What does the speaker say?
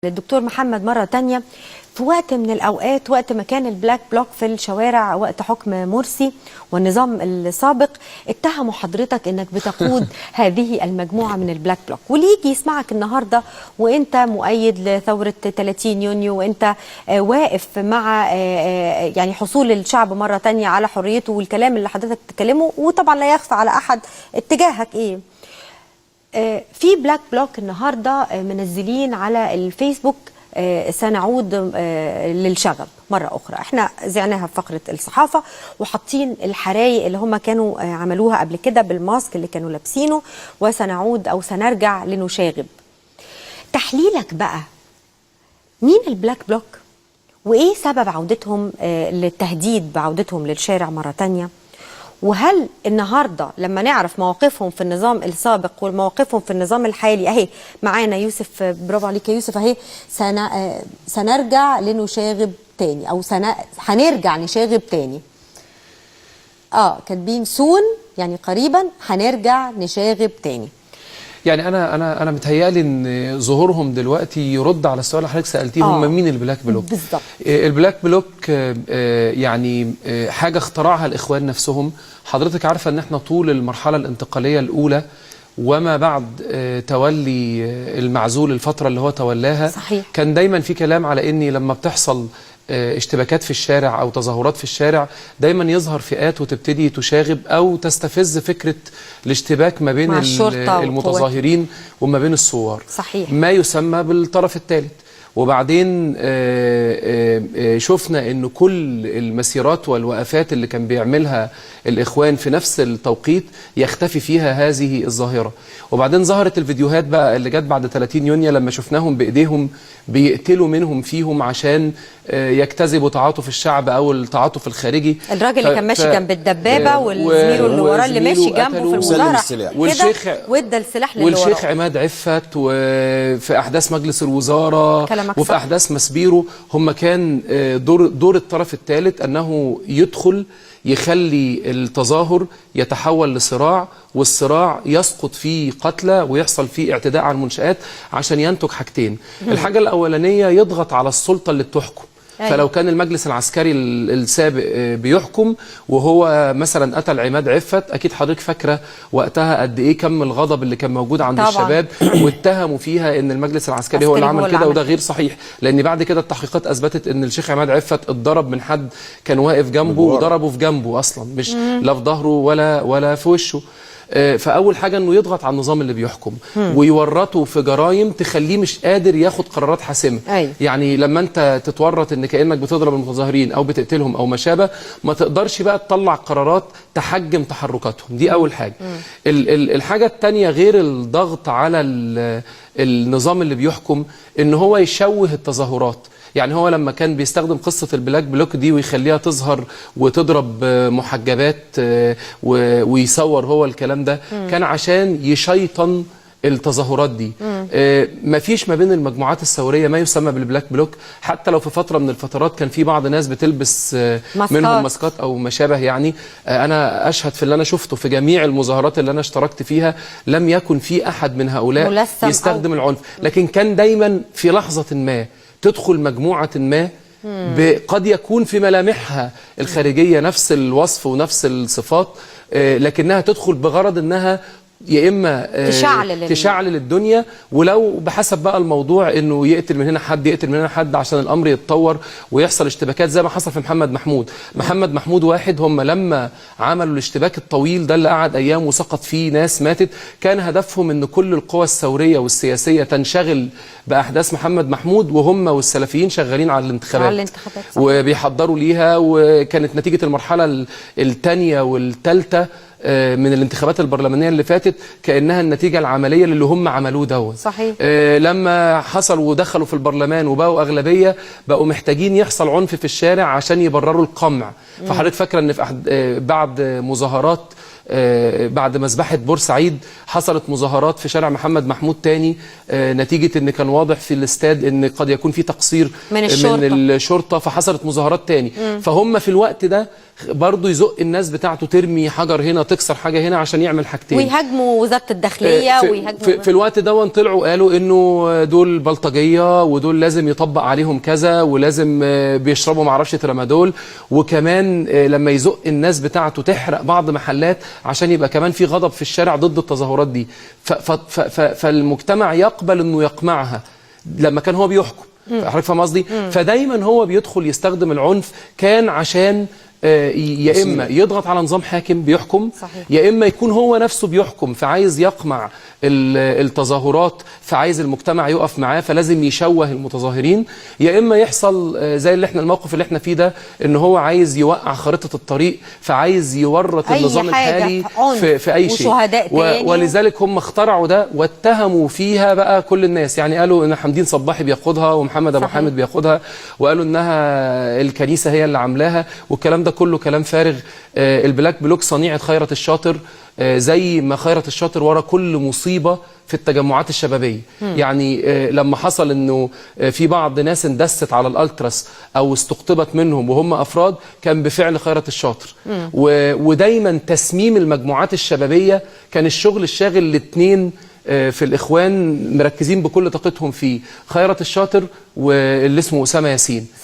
للدكتور محمد مرة تانية. في وقت من الأوقات، وقت ما كان ال Black Bloc في الشوارع وقت حكم مرسي والنظام السابق، اتهموا حضرتك انك بتقود هذه المجموعة من ال Black Bloc. واللي يجي يسمعك النهاردة وانت مؤيد لثورة 30 يونيو وانت واقف مع يعني حصول الشعب مرة تانية على حريته والكلام اللي حضرتك تتكلمه، وطبعا لا يخفى على أحد اتجاهك ايه. في Black Bloc النهارده منزلين على الفيسبوك سنعود للشغب مرة أخرى. احنا ذعناها في فقرة الصحافة، وحاطين الحرايق اللي هم كانوا عملوها قبل كده بالماسك اللي كانوا لابسينه، وسنعود أو سنرجع لنشاغب. تحليلك بقى، مين ال Black Bloc وإيه سبب عودتهم للتهديد بعودتهم للشارع مرة تانية؟ وهل النهارده لما نعرف مواقفهم في النظام السابق ومواقفهم في النظام الحالي، اهي معانا يوسف، برافو عليك يا يوسف، اهي سنرجع لنشاغب تاني او هنرجع نشاغب تاني. كاتبين soon، يعني قريبا هنرجع نشاغب تاني. يعني انا متهيألي ان ظهورهم دلوقتي يرد على السؤال اللي حضرتك سالتيه، هم مين ال Black Bloc؟ بالظبط. ال Black Bloc يعني حاجة اخترعها الاخوان نفسهم. حضرتك عارفه ان احنا طول المرحلة الانتقالية الاولى وما بعد تولي المعزول الفترة اللي هو تولاها، كان دايما في كلام على ان لما بتحصل اشتباكات في الشارع او تظاهرات في الشارع، دايما يظهر فئات وتبتدي تشاغب او تستفز فكرة الاشتباك ما بين مع الشرطة والقوات. المتظاهرين وما بين الثوار، ما يسمى بالطرف الثالث. وبعدين شفنا ان كل المسيرات والوقفات اللي كان بيعملها الاخوان في نفس التوقيت يختفي فيها هذه الظاهرة. وبعدين ظهرت الفيديوهات بقى اللي جت بعد 30 يونيو لما شفناهم بايديهم بيقتلوا منهم فيهم عشان يجتذبوا تعاطف الشعب او التعاطف الخارجي. الراجل اللي كان ماشي جنب الدبابة والزميله اللي وراه اللي ماشي وزميله جنبه في قتلوه. المظاهرة السلاح. كده وادى السلاح للي والشيخ وراه. عماد عفت، وفي احداث مجلس الوزارة كلامك وفي صح. احداث مسبيرو، هم كان دور الطرف الثالث انه يدخل يخلي التظاهر يتحول لصراع، والصراع يسقط فيه قتلى ويحصل فيه اعتداء على المنشآت، عشان ينتج حاجتين. الحاجة الأولانية يضغط على السلطة اللي بتحكم. فلو كان المجلس العسكري السابق بيحكم وهو مثلا قتل عماد عفت، اكيد حضرتك فاكره وقتها قد ايه كم الغضب اللي كان موجود عند الشباب، واتهموا فيها ان المجلس العسكري هو اللي العسكري هو عمل اللي كده، عمل وده غير صحيح، لان بعد كده التحقيقات اثبتت ان الشيخ عماد عفت اتضرب من حد كان واقف جنبه ورا. وضربه في جنبه اصلا، مش لا في ظهره ولا في وشه. فاول حاجة انه يضغط على النظام اللي بيحكم ويورطه في جرائم تخليه مش قادر ياخد قرارات حاسمة. يعني لما انت تتورط ان كانك بتضرب المتظاهرين او بتقتلهم او ما شابه، ما تقدرش بقى تطلع قرارات تحجم تحركاتهم. دي اول حاجة. ال الحاجه الثانية غير الضغط على النظام اللي بيحكم، ان هو يشوه التظاهرات. يعني هو لما كان بيستخدم قصة ال Black Bloc دي ويخليها تظهر وتضرب محجبات ويصور هو الكلام ده، كان عشان يشيطن التظاهرات دي. مفيش ما بين المجموعات الثورية ما يسمى بال Black Bloc، حتى لو في فترة من الفترات كان في بعض ناس بتلبس ماسكات. منهم ماسكات او ما شابه. يعني انا اشهد في اللي انا شفته في جميع المظاهرات اللي انا اشتركت فيها، لم يكن في احد من هؤلاء ملثم أو- يستخدم العنف، لكن كان دايما في لحظة ما تدخل مجموعة ما قد يكون في ملامحها الخارجية نفس الوصف ونفس الصفات، لكنها تدخل بغرض انها يا اما تشعلل تشعلل الدنيا، ولو بحسب بقى الموضوع انه يقتل من هنا حد، يقتل من هنا حد، عشان الامر يتطور ويحصل اشتباكات زي ما حصل في محمد محمود. محمد محمود واحد، هم لما عملوا الاشتباك الطويل ده اللي قعد ايام وسقط فيه ناس ماتت، كان هدفهم ان كل القوى الثورية والسياسية تنشغل باحداث محمد محمود، وهم والسلفيين شغالين على الانتخابات، على الانتخابات، صح. وبيحضروا ليها. وكانت نتيجة المرحلة الثانية والثالثة من الانتخابات البرلمانية اللي فاتت كانها النتيجة العملية للي هم عملوه دوت. لما حصل ودخلوا في البرلمان وبقوا اغلبيه، بقوا محتاجين يحصل عنف في الشارع عشان يبرروا القمع. فحضرتك فاكره ان في أحد بعد مظاهرات بعد مذبحه بورسعيد حصلت مظاهرات في شارع محمد محمود تاني، نتيجة ان كان واضح في الاستاد ان قد يكون في تقصير من الشرطة. من الشرطه، فحصلت مظاهرات تاني. فهم في الوقت ده برضه يزق الناس بتاعته ترمي حجر هنا، تكسر حاجة هنا، عشان يعمل حاجتين. ويهاجموا وزارة الداخلية ويهاجموا في الوقت ده طلعوا قالوا انه دول بلطجيه ودول لازم يطبق عليهم كذا ولازم بيشربوا معرفش ترامادول، وكمان لما يزق الناس بتاعته تحرق بعض محلات عشان يبقى كمان في غضب في الشارع ضد التظاهرات دي. فالمجتمع يقبل انه يقمعها لما كان هو بيحكم. حضرتك فاهم قصدي؟ فدايما هو بيدخل يستخدم العنف كان عشان يا اما يضغط على نظام حاكم بيحكم، صحيح. يا اما يكون هو نفسه بيحكم فعايز يقمع التظاهرات، فعايز المجتمع يقف معاه فلازم يشوه المتظاهرين، يا اما يحصل زي اللي احنا الموقف اللي احنا فيه ده، ان هو عايز يوقع خريطة الطريق فعايز يورط أي النظام حاجة الحالي عنف في اي شيء وشهداء تاني. ولذلك هم اخترعوا ده واتهموا فيها بقى كل الناس، يعني قالوا ان حمدين صباحي بيقودها ومحمد ابو صحيح. حامد بيقودها، وقالوا انها الكنيسة هي اللي عاملاها، والكلام ده كله كلام فارغ. ال Black Bloc صنيعه خيرت الشاطر، زي ما خيرت الشاطر ورا كل مصيبة في التجمعات الشبابية. يعني لما حصل انه في بعض ناس اندست على الالتراس او استقطبت منهم وهم افراد، كان بفعل خيرت الشاطر. ودايما تسميم المجموعات الشبابية كان الشغل الشاغل الاثنين في الاخوان، مركزين بكل طاقتهم فيه، خيرت الشاطر واللي اسمه اسامة ياسين. صح.